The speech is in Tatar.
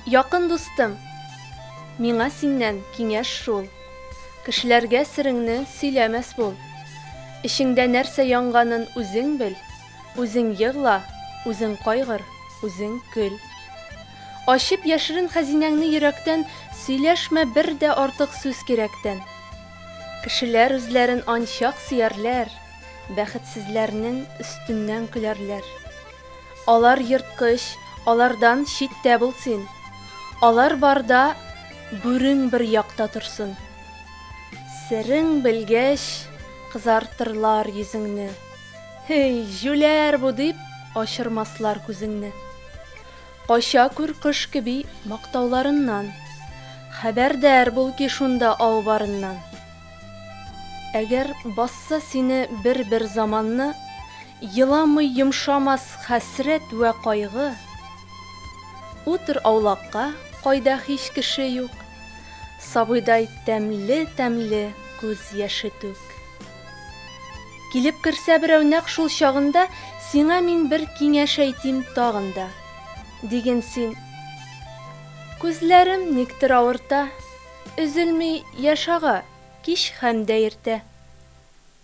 Якын дустым, миңа синнән киңәш шул, Кешеләргә сереңне сөйләмәс бул. Эчеңдә нәрсә янганын үзең бел, Үзең егъла, үзең кайгыр, үзең көл. Ачып яшерен хәзинәңне йөрәктән, Сөйләшмә бер дә артык сүз кирәктән. Кешеләр үзләрен анчак сөярләр, Бәхетсезләрнең өстеннән көләрләр. Алар ерткыч, алардан читтә бул син. Алар барда бүрең бер якта торсын. Серең белгәч, кызартырлар йөзеңне. Һей, җүләр бу дип, ачырмаслар күзеңне. Кача күр кош кеби мактауларыннан. Хәбәрдар бул ки шунда ау барыннан. Әгәр басса сине бер-бер заманны, Еламый йомшамас хәсрәт вә кайгы. Утыр аулакка, кайда һич кеше юк, Сабыйдай тәмле-тәмле күз яше түк. Килеп керсә берәү нәкъ шул чагында, Сиңа мин бер киңәш әйтим тагын да. Диген син, Күзләрем никтер авырта, Өзелми яшь ага кич һәм дә иртә.